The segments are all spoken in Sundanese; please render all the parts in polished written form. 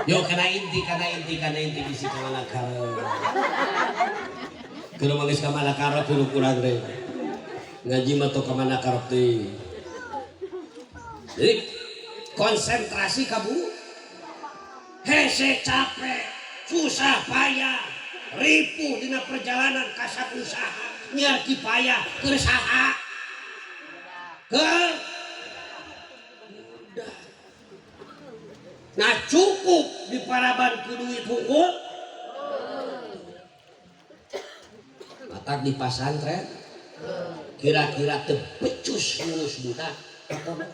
Yo kana inti kana inti kana inti bisi ka mana karep. Kudu mah geus ka mana karep kudu kurang teh. Ngaji mah teu ka mana karep teh. Jadi konsentrasi ka bu. Hese capek, susah payah, ripuh dina perjalanan kasab usaha, nyiar kipayah keur saha? Keur udah. Nah cukup di paraban ku duit hungkul. Matak di pasantren kira-kira teu becus ngurus budak ka pondok.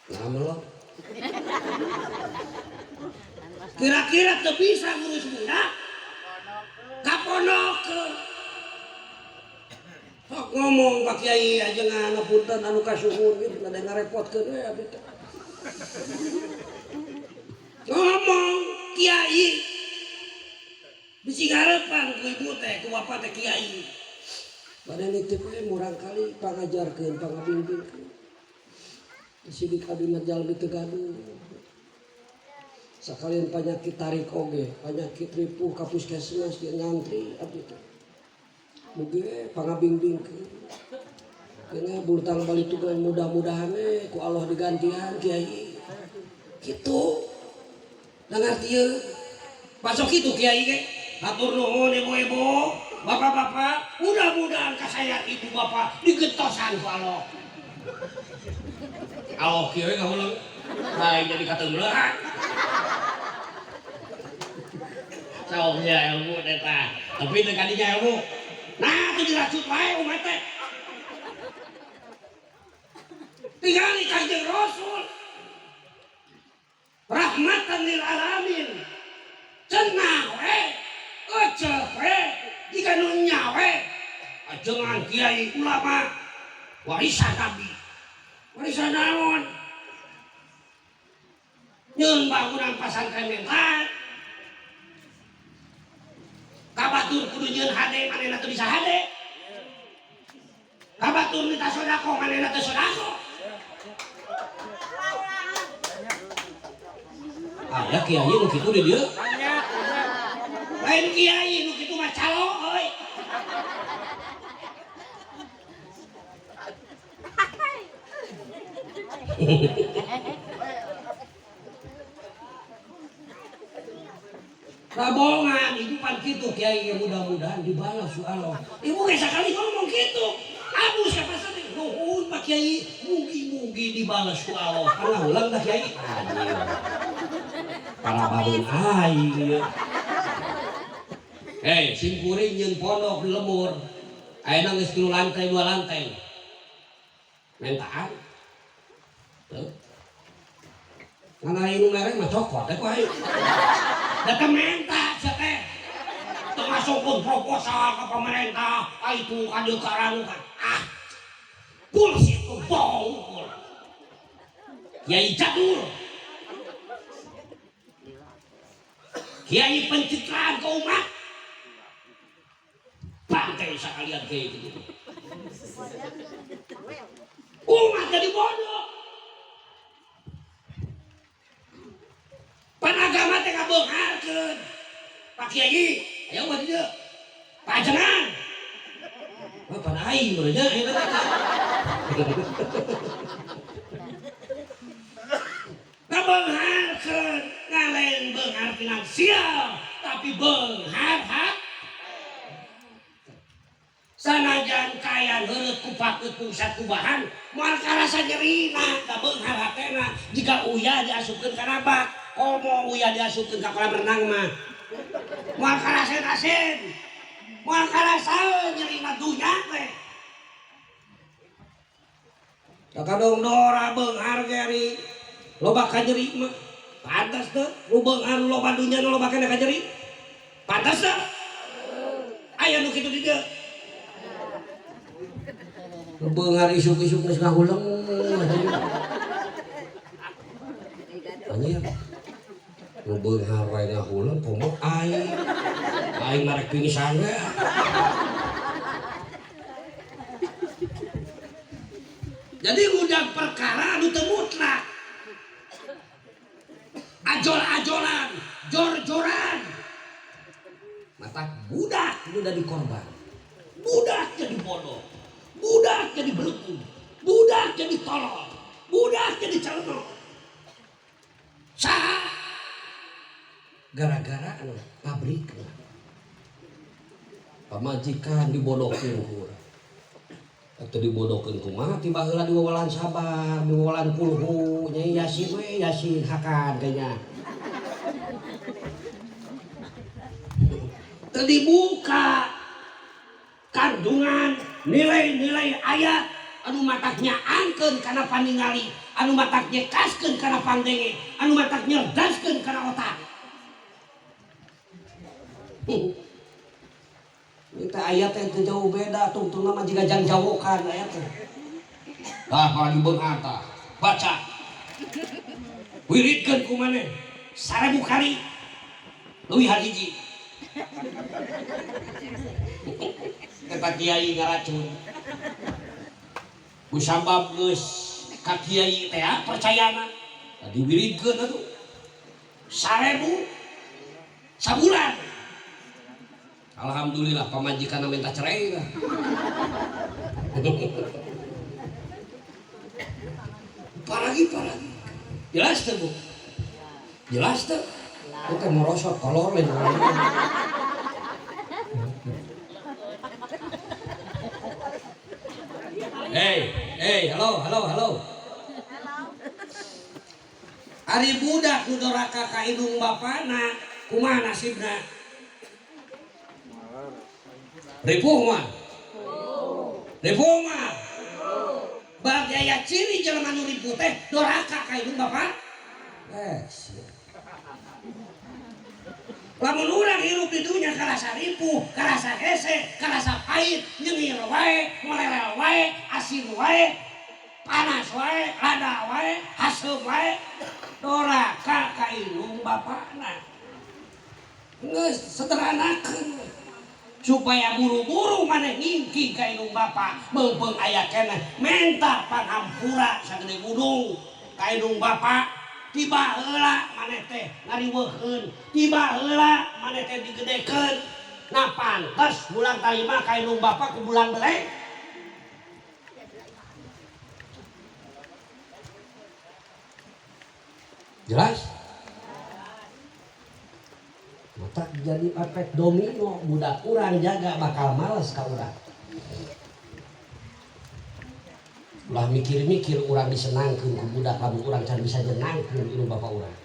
Nah, melok. Kira-kira teu bisa ngurus budak ka pondokeun. Sok ngomong Pak Kiai ajengan ngapunten anu kasuhun gitu ada ngarepotkeun we abdi teh. Ngomong Kiai bisi ngarepan ku ibu teh ku bapak teh Kiai. Bade nitip we murang kali pangajarkeun pangabimbingkeun. Sidik abdi mah jalmi teu gaduh. Sakalian penyakit tarik oge, penyakit ripuh ka puskesmas ge ngantri abdi teh. Mugi pangabingking. Kena burtang balik tuh mudah-mudahan ku Allah digantian Kiai. Gitu. Da ngartieun. Pasok kitu Kiai ge. Hatur nuhun ibu-ibu, bapak-bapak, mudah-mudahan kasayat ibu bapak digentosan ku Allah. Allah kieu ngahuleng. Lain jadi kateuleuhan. Saoknya ilmu eta. Tapi teu kadinya ilmu. Nah, itu diracut wae umat teh. Tingali Kanjeng Rasul. Rahmatan lil alamin. Cenah we, ecep we, jika nu nya we. Ajengan kiai ulama warisan nabi. Warisan naon? Nyeun bangunan pasantren mental. Kabatur kudu nyieun hade manehna teu bisa hade. Kabatur minta sodako manehna teu sodako. Aya kiai nu kitu di dieu. Lain kiai nu kitu mah calo euy. Rabongan ibu pan kitu kiai ge mudah-mudahan dibalas ku Allah. Ibu ge sakali ngomong kitu. Aduh siapa sih nuhun Pak Kiai, mugi-mugi dibalas ku Allah. Kan ngahuleng dah Kiai. Anjir. Para bareun aing ieu. Hei, sim kuring nyeun pondok di lembur. Ayeuna geus 3 lantai 2 lantai. Mentaan. Tuh. Ngan aing nu mere mah cokot teh ku aing. Da teu menta sia teh. Teu masukkeun proposal ka pemerintah, ka itu ka dieu ka ranukan. Ah. Bullshit, bohong. Kiai jadul. Kiai pencitraan ke umat. Pantai sekalian kayak gitu. Umat jadi bodoh. Pan agama teh ngabeungharkeun. Pak Kiai, ayo mah di dieu. Pak Ajengan. Wah, pan aing meureun nya ayeuna teh. Ngabeungharkeun, ngalain beunghar finansial, tapi beunghar hak. Sanajan kaya heureut ku pakeut pusat ku bahan, moal karasa nyerina, da beunghar hatena jika uyah diasupkeun kana bak, komo uyah diasupkeun ka kolam renang mah. Moal karasa asin. Moal karasa nyerina dunya teh. Da kadong dora beunghar ge ari loba kanyeri mah. Pantas teu nu beunghar loba dunya nu loba keneh kanyeri. Pantas teu? Aya nu kitu di dieu. Nu beunghar isuk-isuk geus ngahuleng. Anjir. Nu beunghar wae ngahuleng komo aing. Aing mah rek pingsan we. Jadi udah perkara anu teu mutlak. nu dadi korban. Budak jadi bodoh, budak jadi belegu, budak jadi tolol, budak jadi celeno. Saha? Gara-gara anu pabrikna. Pamajikan dibodohkeun ku urang. Atau dibodohkeun kumaha tiba heula diwawalan sabar, diwawalan kulhu, nyai Yasin we Yasin hakan kayaknya. Teu dibuka kandungan nilai-nilai ayat anu mataknya angkeun kana paningali, anu mataknya kaskeun kana pandenge, anu matak nyerdaskeun kana otak. Kita ayat yang teu jauh beda, tungtungna mah jiga jangjawokan ayat teh. Tah kalau dibeunghar tah, baca. Wiridkeun ku maneh 1000 kali leuwih hiji. Eta kiai ngaracun. Ku sabab geus ka kiai teh percayana, diwiridkeun atuh. 1000 sabulan. Alhamdulillah pamajikan minta cerai lah. Paragi. Jelas tuh Bu? Jelas tuh? Itu merosot kolor lain. Hey, halo. Ari budak nu doraka ka indung bapana, kumaha nasibna? Ripuh mah. Ripuh mah. Bagi aya ciri jelema nu ripuh teh doraka ka indung bapa. Lamun urang hirup di dunya karasa ripuh, karasa hese, karasa pahit, nyengir wae, melelel wae, asin wae, panas wae, lada wae, haseup wae, doraka ka indung bapana. Geus sederhanakeun supaya buru-buru maneh ngingking ka indung bapa, meungpeung aya keneh menta pangampura sagede gunung ka indung bapa. Tiba heula maneh teh ngariweuheun, tiba heula maneh teh digedekeun. Nah pantes bulan talima ka indung bapa ku bulan beleh. Jelas? Mata jadi efek domino, budak urang jaga bakal males ka urang. Ulah mikir-mikir urang disenangkeun ku budak lamun urang can bisa nyenangkeun indung bapa urang.